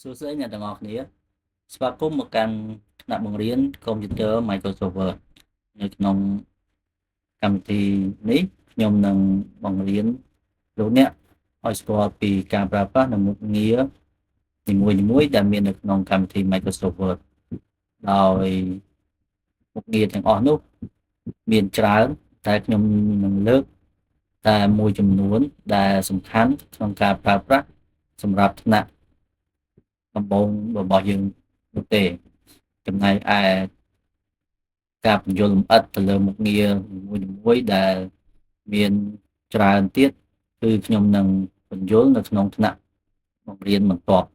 សួស្តីអ្នកទាំងអស់គ្នាស្វាគមន៍មកកាន់ថ្នាក់បង្រៀន Computer Microsoft Word នៅក្នុងកម្មវិធីនេះខ្ញុំនឹងបង្រៀនលោកអ្នកឲ្យស្គាល់ពីការប្រើប្រាស់និងមុខងារនីមួយៗដែលមាននៅក្នុងកម្មវិធី Microsoft Word ដោយមុខងារទាំងអស់នោះមានច្រើនតែខ្ញុំនឹងលើកតែមួយចំនួនដែលសំខាន់ក្នុងការប្រើប្រាស់សម្រាប់ថ្នាក់ដំបូងរបស់យើងនោះទេចំណែកឯការពន្យល់លម្អិតទៅលើមុខងារនីមួយៗដែលមានច្រើនទៀតគឺខ្ញុំនឹងពន្យល់នៅក្នុងថ្នាក់បង្រៀនបន្ទាប់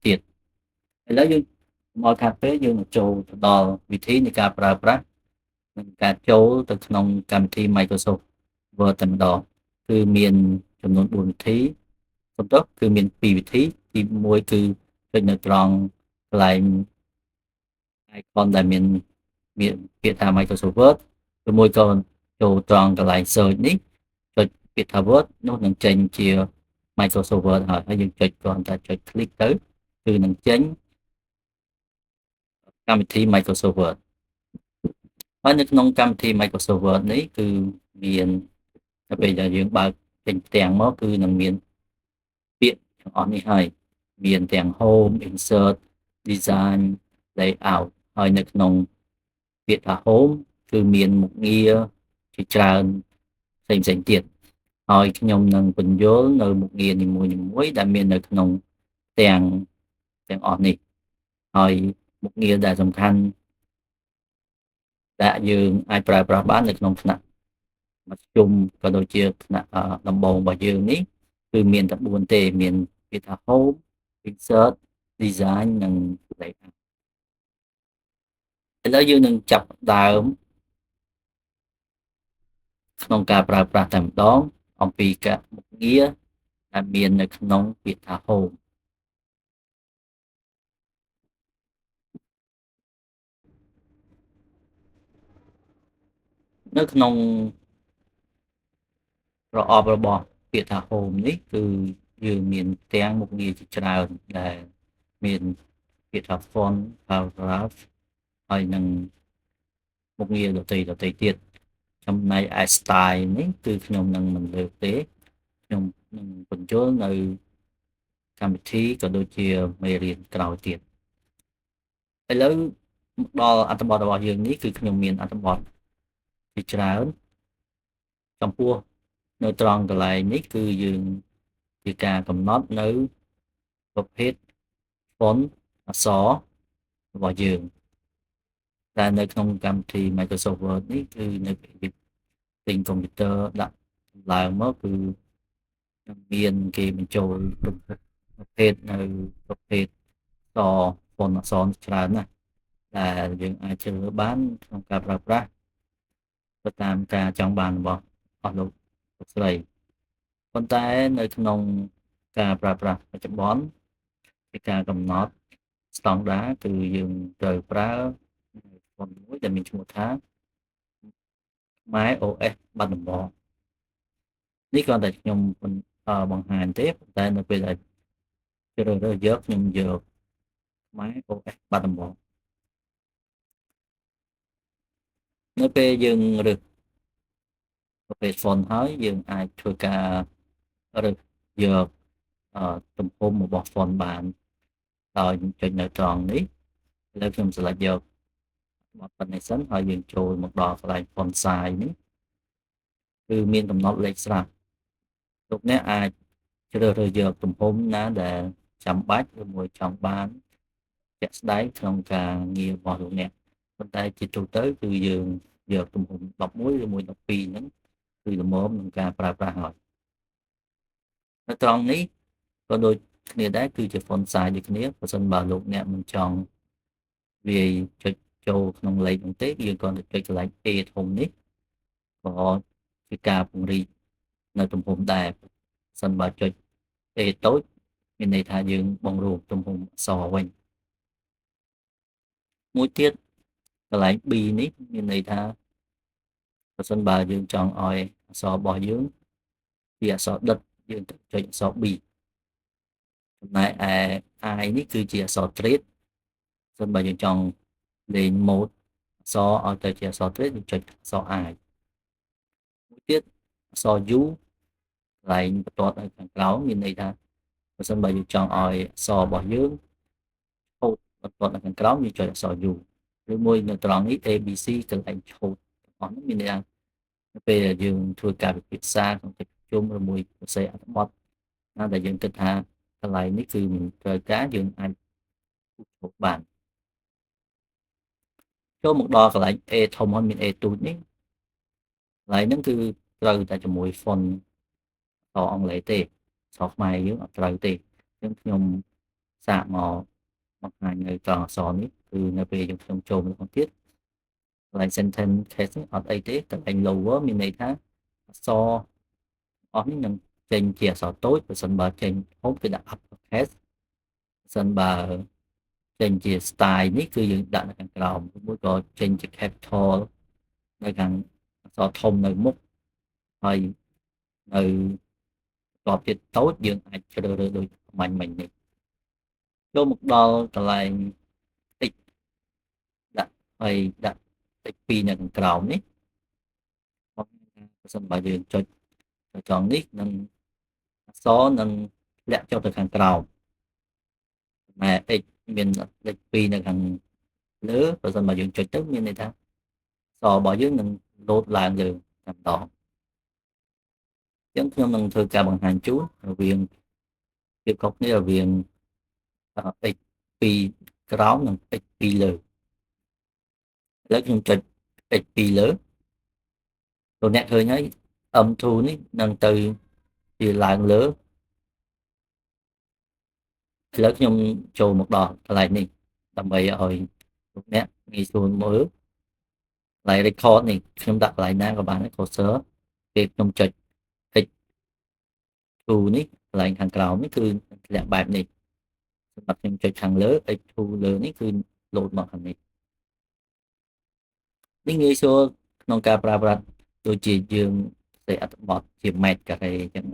ទៀតឥឡូវយើងមកខាត់ពេលយើងនឹងចូលទៅដល់វិធីនៃការប្រើប្រាស់និងការចូលទៅក្នុងកម្មវិធី Microsoft Word តែម្ដងគឺមានចំនួន4វិធីសំដៅគឺមាន2វិធីទី1គឺចុចនៅត្រង់កន្លែង icon ដែលមានពាក្យថា Microsoft Word ឬមួយក៏ចូលត្រង់កន្លែង search នេះចុចពាក្យថា Word នោះនឹងចេញជា Microsoft Word ហើយយើងចុចគ្រាន់តែចុច click ទៅគឺនឹងចេញកម្មវិធី Microsoft Word ហើយនៅក្នុងកម្មវិធី Microsoft Word នេះគឺមានដល់ពេលដែលយើងបើកចេញផ្ទាំងមកគឺនឹងមានពាក្យទាំងអស់នេះហើយមានទាំង Home Insert Design Layout ហើយនៅក្នុងពាក្យថា Home គឺមានមុខងារជាច្រើនផ្សេងៗទៀតហើយខ្ញុំនឹងពន្យល់នៅមុខងារនីមួយៗដែលមាននៅក្នុងទាំងអស់នេះហើយមុខងារដែលសំខាន់ដែលយើងអាចប្រើប្រាស់បាននៅក្នុងថ្នាក់មធ្យមក៏ដូចជាថ្នាក់ដំបូងរបស់យើងនេះគឺមានតែ4ទេមានពាក្យថា Home Insert Design និង Layout ឥឡូវយើងនឹងចាប់ដើមក្នុងការប្រើប្រាស់តែម្ដងអំពីការមុខងារដែលមាននៅក្នុងពាក្យថា Home នៅក្នុងប្រអប់របស់ពាក្យថា Home នេះគឺយើងមានទាំងមុខងារជាច្រើនដែលមានពាក្យថា Font Paragraph ហើយនឹងមុខងារដទៃទៀតចំណែកឯ Style នេះគឺខ្ញុំនឹងមិនលើកទេខ្ញុំនឹងបញ្យល់នៅកម្មវិធីក៏ដូចជាមេរៀនក្រោយទៀតឥឡូវមកដល់អត្ថបទរបស់យើងនេះគឺខ្ញុំមានអត្ថបទជាច្រើនចំពោះនៅត្រង់កន្លែងនេះគឺយើងជាការកំណត់នៅប្រភេទ font អក្សររបស់យើងតែនៅក្នុងកម្មវិធី Microsoft Word នេះគឺនៅពេលទិញកុំព្យូទ័រដាក់ឡើងមកគឺនឹងមានគេបញ្ចូលប្រភេទនៅប្រភេទអក្សរ font អក្សរច្រើនណាស់ដែលយើងអាចជ្រើសរើសបានក្នុងការប្រើប្រាស់ទៅតាមការចង់បានរបស់អស់លោកស្រីប៉ុន្តែនៅក្នុងការប្រើប្រាស់បច្ចុប្បន្នជាការកំណត់ស្តង់ដារគឺយើងត្រូវប្រើ font មួយដែលមានឈ្មោះថាខ្មែរ OS បាត់ដំបងនេះគ្រាន់តែខ្ញុំបង្ហាញទេប៉ុន្តែនៅពេលដែលជ្រើសរើសយកខ្ញុំយកខ្មែរ OS បាត់ដំបងនៅពេលយើងរើសប្រភេទ font ហើយយើងអាចធ្វើការរើសយកទំហំរបស់ font បានដោយចុចនៅត្រង់នេះឥឡូវខ្ញុំ select យកបទប៉ុណ្ណេះសិនហើយយើងចូលមកដល់កន្លែង font size នេះគឺមានកំណត់លេខស្រាប់លោកអ្នកអាចជ្រើសរើសយកទំហំណាដែលចាំបាច់ឬមួយចង់បានជាក់ស្ដែងក្នុងការងាររបស់លោកអ្នកប៉ុន្តែជាទូទៅគឺយើងយកទំហំ11ឬមួយ12ហ្នឹងគឺល្មមនឹងការប្រើប្រាស់ហើយនៅត្រង់នេះក៏ដូចគ្នាដែរគឺជា font size ដូចគ្នាបើសិនបើលោកអ្នកមិនចង់វាយចុចចូលក្នុងលេខនោះទេយើងគ្រាន់តែចុចកន្លែង A ធំនេះក៏ជាការពង្រីកនៅទំហំដែរសិនបើចុច A តូចមានន័យថាយើងបង្រួមទំហំអក្សរវិញមួយទៀតកន្លែង B នេះមានន័យថាបើសិនបើយើងចង់ឲ្យអក្សររបស់យើងជាអក្សរដិតយើងចុចអក្សរ B ចំណែកឯ I នេះគឺជាអក្សរទ្រេតសិនបើយើងចង់លេង mode អក្សរឲ្យទៅជាអក្សរទ្រេតយើងចុចអក្សរ I មួយទៀតអក្សរ U កន្លែងបន្ទាត់នៅខាងក្រោមមានន័យថាបើសិនបើយើងចង់ឲ្យអក្សររបស់យើងឆូតបន្ទាត់នៅខាងក្រោមយើងចុចអក្សរ U ឬមួយនៅត្រង់នេះ A B C កន្លែងឆូតទាំងអស់នោះមានន័យថានៅពេលដែលយើងធ្វើការពិភាក្សាក្នុងកិច្ចប្រជុំឬមួយសរសេរអត្ថបទណាដែលយើងគិតថាកន្លែងនេះគឺមិនត្រូវការយើងអាចឆូតបានចូលមកដល់កន្លែង A ធំហើយមាន A ទូចនេះកន្លែងហ្នឹងគឺត្រូវតែជាមួយ font អក្សរអង់គ្លេសទេអក្សរខ្មែរយើងអត់ត្រូវទេអញ្ចឹងខ្ញុំសាកមកបង្ហាញនៅត្រង់អក្សរនេះគឺនៅពេលយើងខ្ញុំចូលមកទៀតកន្លែង sentence case នេះអត់អីទេកន្លែង lower មានន័យថាអក្សរអស់នេះនឹងចេញជាអក្សរតូចបើសិនបើចេញធំគឺដាក់ upper case បើសិនបើចេញជា style នេះគឺយើងដាក់នៅខាងក្រោមមួយក៏ចេញជា capital នៅខាងអក្សរធំនៅមុខហើយនៅបន្ទាប់ទៀតតូចយើងអាចជ្រើសរើសដូចមាញ់មិញនេះចូលមកដល់កន្លែង x ដាក់ហើយដាក់ x 2នៅខាងក្រោមនេះបើសិនបើយើងចុចទៅត្រង់នេះនឹងអក្សរនឹងធ្លាក់ចុះទៅខាងក្រោមចំណែក x មានលេខ2នៅខាងលើបើសិនបើយើងចុចទៅមានន័យថាអក្សររបស់យើងនឹងលោតឡើងលើតែម្ដងអញ្ចឹងខ្ញុំនឹងធ្វើការបង្ហាញជូនរវាងភាពខុសគ្នារវាង x 2ក្រោមនិង x 2លើឥឡូវខ្ញុំចុច x 2លើលោកអ្នកឃើញហើយ M2 នេះនឹងទៅជាឡើងលើឥឡូវខ្ញុំចូលមកដល់កន្លែងនេះដើម្បីឲ្យលោកអ្នកងាយស្រួលមើលកន្លែង record នេះខ្ញុំដាក់កន្លែងណាក៏បានដែរ cursor ពេលខ្ញុំចុច x 2នេះកន្លែងខាងក្រោមនេះគឺធ្លាក់បែបនេះសម្រាប់ខ្ញុំចុចខាងលើ x2 លើនេះគឺលោតមកខាងនេះនេះងាយស្រួលក្នុងការប្រើប្រាស់ដូចជាយើងសរសេរអត្ថបទជាម៉ែត្រការ៉េអញ្ចឹង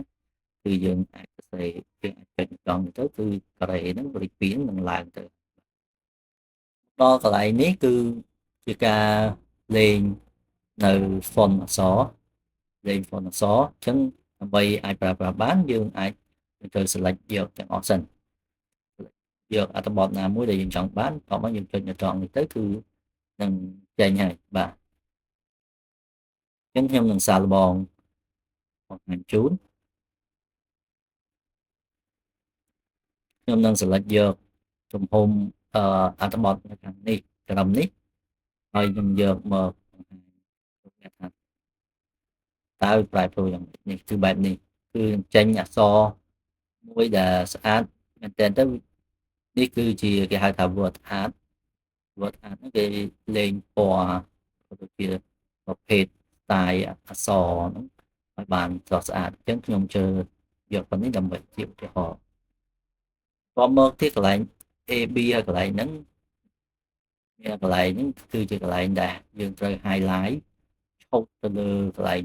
គឺយើងអាចសរសេរយើងអាចចុចម្ដងទៅគឺការ៉េហ្នឹងលេខ2នឹងឡើងទៅដល់កន្លែងនេះគឺជាការលេងនៅ font អក្សរលេង font អក្សរអញ្ចឹងដើម្បីអាចប្រើប្រាស់បានយើងអាចត្រូវ select យកទាំងអស់សិនយកអត្ថបទណាមួយដែលយើងចង់បានតោះមកយើងចុចនៅត្រង់នេះទៅគឺនឹងចេញហើយបាទអញ្ចឹងខ្ញុំនឹងសាកល្បងបង្ហាញជូនខ្ញុំនឹង select យកទំហំអត្ថបទនៅខាងនេះត្រឹមនេះហើយខ្ញុំយកមកបង្ហាញលោកអ្នកថាតើប្រែប្រួលយ៉ាងម៉េចនេះគឺបែបនេះគឺចេញអក្សរមួយដែលស្អាតមែនទែនទៅនេះគឺជាគេហៅថា word art word art ហ្នឹងគេលេងពណ៌ក៏ដូចជាប្រភេទ style អក្សរហ្នឹងឲ្យបានស្រស់ស្អាតអញ្ចឹងខ្ញុំជឿយកប៉ុណ្នេះដើម្បីជាឧទាហរណ៍តមកទៀតកន្លែង A B ហើយកន្លែងហ្នឹងមានកន្លែងហ្នឹងគឺជាកន្លែងដែលយើងត្រូវ highlight ឈប់ទៅលើកន្លែង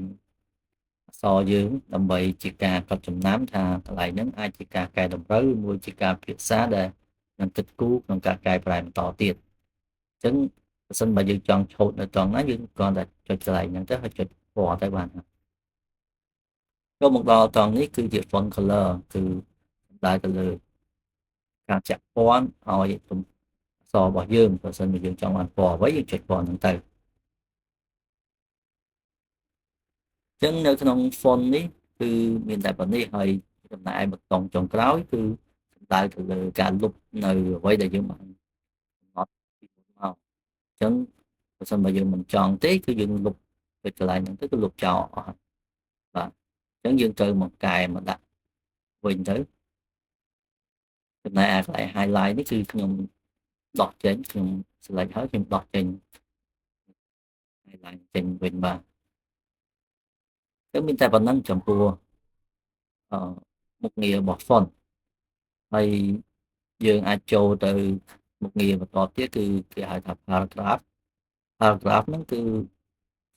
អក្សរយើងដើម្បីជាការកត់ចំណាំថាកន្លែងហ្នឹងអាចជាការកែតម្រូវឬមួយជាការពិភាក្សាដែលនឹងគិតគូរក្នុងការកែប្រែបន្តទៀតអញ្ចឹងបើសិនបើយើងចង់ឆូតនៅត្រង់ណាយើងគ្រាន់តែចុចកន្លែងហ្នឹងទៅហើយចុចពណ៌ទៅបានហើយចូលមកដល់ត្រង់នេះគឺជា font color គឺសំដៅទៅលើការចាក់ពណ៌ឲ្យអក្សររបស់យើងបើសិនជាយើងចង់បានពណ៌អ្វីយើងចុចពណ៌ហ្នឹងទៅអញ្ចឹងនៅក្នុង font នេះគឺមានតែប៉ុណ្នេះហើយចំណែកឯប៊ូតុងចុងក្រោយគឺសំដៅទៅលើការលុបនៅអ្វីដែលយើងបានកំណត់ពីមុនមកអញ្ចឹងបើសិនបើយើងមិនចង់ទេគឺយើងលុបទៅកន្លែងហ្នឹងទៅគឺលុបចោលអស់ហើយបាទអញ្ចឹងយើងត្រូវមកកែមកដាក់វិញទៅចំណែកឯកន្លែង highlight នេះគឺខ្ញុំដោះចេញខ្ញុំ select ហើយខ្ញុំដោះចេញ highlight ចេញវិញបាទអញ្ចឹងមានតែប៉ុណ្្នឹងចំពោះអឺមុខងាររបស់ font ហើយយើងអាចចូលទៅមុខងារបន្តទៀតគឺគេហៅថា paragraph paragraph ហ្នឹងគឺ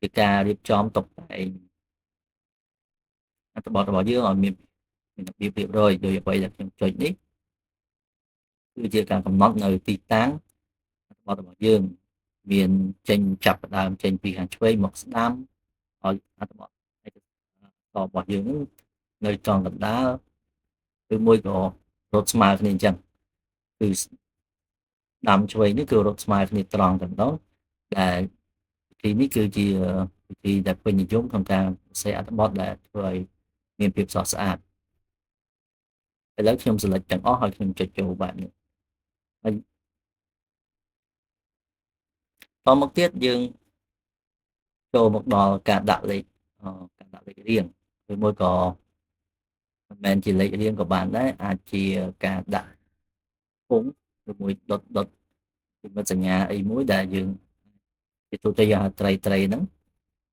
ជាការរៀបចំតុបតែងអត្ថបទរបស់យើងឲ្យមានរបៀបរៀបរយដោយអ្វីដែលខ្ញុំចុចនេះគឺ គឺជាការកំណត់នៅទីតាំងអត្ថបទរបស់យើងមានចេញចាប់ផ្ដើមចេញពីខាងឆ្វេងមកស្ដាំឲ្យអត្ថបទរបស់យើងនឹងនៅត្រង់កណ្ដាលឬមួយក៏រត់ស្មើគ្នាអញ្ចឹងគឺដាំឆ្វេងនេះគឺរត់ស្មើគ្នាត្រង់តែម្ដងដែលវិធីនេះគឺជាវិធីដែលពេញនិយមក្នុងការសរសេរអត្ថបទដែលធ្វើឲ្យមានភាពស្រស់ស្អាតឥឡូវខ្ញុំ select ទាំងអស់ហើយខ្ញុំចុចចូលបែបនេះហើយតមកទៀតយើងចូលមកដល់ការដាក់លេខការដាក់លេខរៀងឬមួយក៏មិនមែនជាលេខរៀងក៏បានដែរអាចជាការដាក់ពងឬមួយដុតដុតនិមិត្តសញ្ញាអីមួយដែលយើងជាទូទៅយើងហៅត្រីត្រីហ្នឹង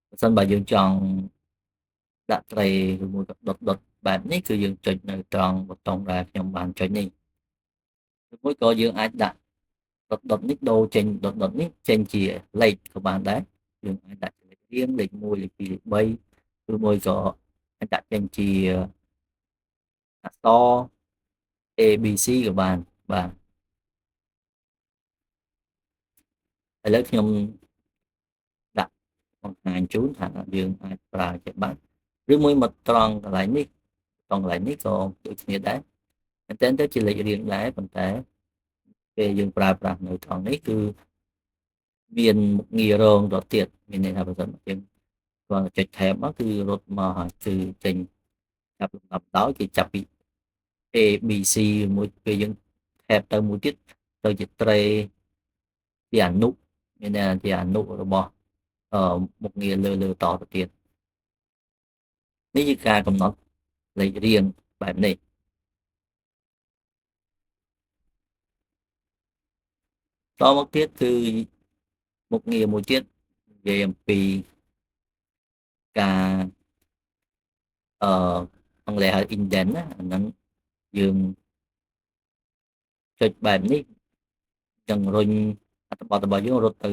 បើសិនបើយើងចង់ដាក់ត្រីឬមួយក៏ដុតដុតបែបនេះគឺយើងចុចនៅត្រង់ប៊ូតុងដែលខ្ញុំបានចុចនេះឬមួយក៏យើងអាចដាក់ដុតដុតនេះដូរចេញដុតដុតនេះចេញជាលេខក៏បានដែរយើងអាចដាក់ជាលេខរៀងលេខ1លេខ2លេខ3ឬមួយក៏អាចដាក់ចេញជាអក្សរ A B C ក៏បានបាទឥឡូវខ្ញុំដាក់បង្ហាញជូនថាយើងអាចប្រើជាបានឬមួយមកត្រង់កន្លែងនេះត្រង់កន្លែងនេះក៏ដូចគ្នាដែរមែនតើទៅជាលេខរៀងដែរប៉ុន្តែពេលយើងប្រើប្រាស់នៅត្រង់នេះគឺមានមុខងាររងទៅទៀតមានន័យថាបើសិនយើងគាត់ចុច tab មកគឺរត់មកហើយគឺចេញចាប់លំដាប់ដោយគេចាប់ពី A B C មួយពេលយើង tab ទៅមួយទៀតទៅជាត្រេជាអនុមានន័យថាជាអនុរបស់មុខងារលើលើតទៅទៀតនេះជាការកំណត់លេខរៀងបែបនេះតមកទៀតគឺមុខងារមួយទៀតនិយាយអំពីការអង់គ្លេសហៅ indent ណាអាហ្នឹងយើងចុចបែបនេះនឹងរុញអត្ថបទរបស់យើងរត់ទៅ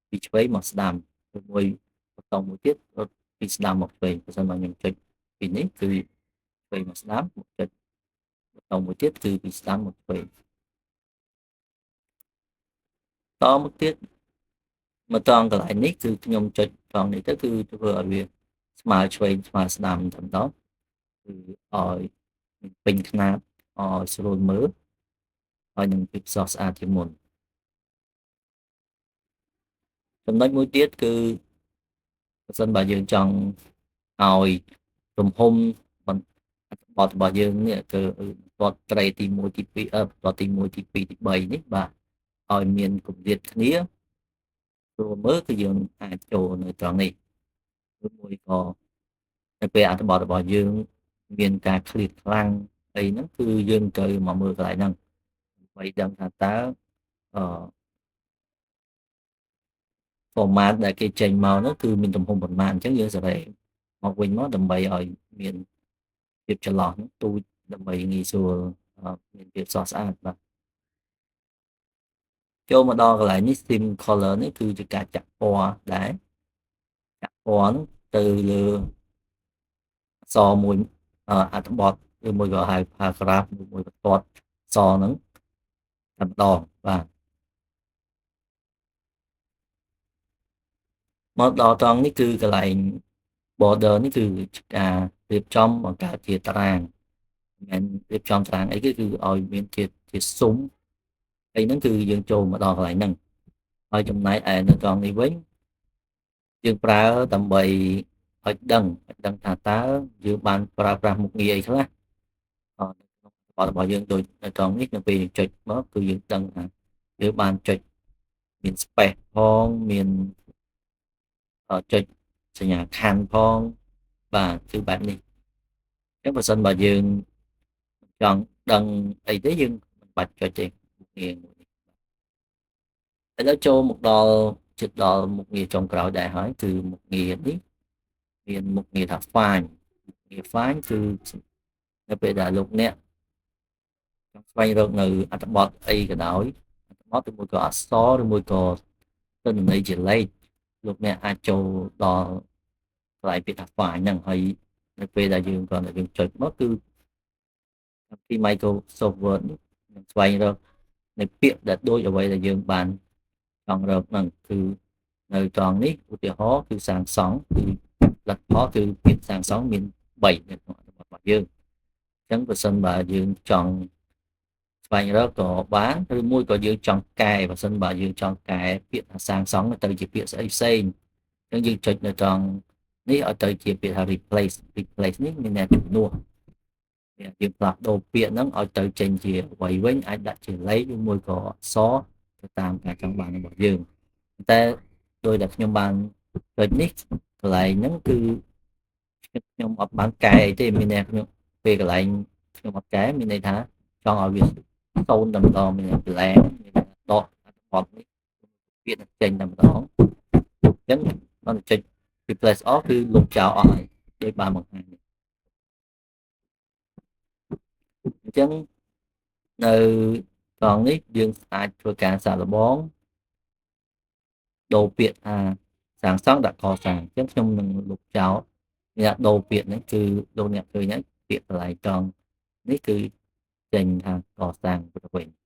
ពីឆ្វេងមកស្ដាំឬមួយប៊ូតុងមួយទៀតរត់ពីស្ដាំមកឆ្វេងបើសិនមកខ្ញុំចុចពីនេះគឺឆ្វេងមកស្ដាំមកចុចប៊ូតុងមួយទៀតគឺពីស្ដាំមកឆ្វេងតមកទៀតមកត្រង់កន្លែងនេះគឺខ្ញុំចុចត្រង់នេះទៅគឺធ្វើឲ្យវាស្មើឆ្វេងស្មើស្ដាំតែម្ដងគឺឲ្យពេញខ្នាតឲ្យស្រួលមើលហើយនឹងភាពស្រស់ស្អាតជាងមុនចំណុចមួយទៀតគឺបើសិនបើយើងចង់ឲ្យទំហំអត្ថបទរបស់យើងនេះគឺបន្ទាត់ត្រីទី1ទី2បន្ទាត់ទី1ទី2ទី3នេះបាទឲ្យមានគម្លាតគ្នាស្រួលមើលគឺយើងអាចចូលនៅត្រង់នេះឬមួយក៏នៅពេលអត្ថបទរបស់យើងមានការឃ្លាតខ្លាំងអីហ្នឹងគឺយើងត្រូវមកមើលកន្លែងហ្នឹងដើម្បីដឹងថាតើអឺ format ដែលគេចេញមកនោះគឺមានទំហំប៉ុន្មានអញ្ចឹងយើងសេរីមកវិញមកដើម្បីឲ្យមានភាពចន្លោះនោះទូចដើម្បីងាយស្រួលមានភាពស្រស់ស្អាតបាទចូលមកដល់កន្លែងនេះ theme color នេះគឺជាការចាក់ពណ៌ដែរចាក់ពណ៌នោះទៅលើអក្សរមួយអត្ថបទឬមួយក៏ហៅ paragraph ឬមួយបន្ទាត់អក្សរហ្នឹងតែម្ដងបាទមកដល់ត្រង់នេះគឺកន្លែង border នេះគឺការរៀបចំបង្កើតជាតារាងមិនមែនរៀបចំតារាងអីគឺឲ្យមានជាស៊ុំអីហ្នឹងគឺយើងចូលមកដល់កន្លែងហ្នឹងហើយចំណែកឯនៅត្រង់នេះវិញយើងប្រើដើម្បីឲ្យដឹងថាតើយើងបានប្រើប្រាស់មុខងារអីខ្លះនៅក្នុងបទរបស់យើងដូចនៅត្រង់នេះនៅពេលយើងចុចមកគឺយើងដឹងថាយើងបានចុចមាន space ផងមានចុចសញ្ញាខណ្ឌផងបាទគឺបែបនេះអញ្ចឹងបើសិនបើយើងចង់ដឹងអីទេយើងមិនបាច់ចុចទេមុខងារមួយនេះឥឡូវចូលមកដល់ជិតដល់មុខងារចុងក្រោយដែរហើយគឺមុខងារនេះមានមុខងារថា find មុខងារ find គឺនៅពេលដែលលោកអ្នកចង់ស្វែងរកនៅអត្ថបទអីក៏ដោយអត្ថបទឬមួយក៏អក្សរឬមួយក៏ទិន្នន័យជាលេខលោកអ្នកអាចចូលដល់កន្លែងពាក្យថា find ហ្នឹងហើយនៅពេលដែលយើងគ្រាន់តែយើងចុចមកគឺកម្មវិធី Microsoft Word នេះនឹងស្វែងរក នៃពាក្យដែលដូចអ្វីដែលយើងបានចង់រកហ្នឹងគឺនៅត្រង់នេះឧទាហរណ៍គឺសាងសង់គឺលទ្ធផលគឺពាក្យសាងសង់មាន3នៅក្នុងអត្ថបទរបស់យើងអញ្ចឹងបើសិនបើយើងចង់ស្វែងរកក៏បានឬមួយក៏យើងចង់កែបើសិនបើយើងចង់កែពាក្យថាសាងសង់ទៅជាពាក្យស្អីផ្សេងអញ្ចឹងយើងចុចនៅត្រង់នេះឲ្យទៅជាពាក្យថា replace replace នេះមានន័យជំនួសយើងផ្លាស់ប្ដូរពាក្យហ្នឹងឲ្យទៅចេញជាអ្វីវិញអាចដាក់ជាលេខឬមួយក៏អក្សរទៅតាមការចង់បានរបស់យើងតែដោយដែលខ្ញុំបានចុចនេះកន្លែងហ្នឹងគឺខ្ញុំអត់បានកែអីទេមានន័យខ្ញុំពេលកន្លែងខ្ញុំអត់កែមានន័យថាចង់ឲ្យវាសូន្យតែម្ដងមានន័យ blank មានន័យដកអត្ថបទនេះពាក្យនឹងចេញតែម្ដងអញ្ចឹងបានចុច replace all គឺលុបចោលអស់ហើយដូចបានបង្ហាញនេះអញ្ចឹងនៅត្រង់នេះយើងអាចធ្វើការសាកល្បងដូរពាក្យថាសាងសង់ដាក់កសាងអញ្ចឹងខ្ញុំនឹងលុបចោលអ្នកដូរពាក្យហ្នឹងគឺលោកអ្នកឃើញហើយពាក្យកន្លែងត្រង់នេះគឺចេញថាកសាងទៅវិញ។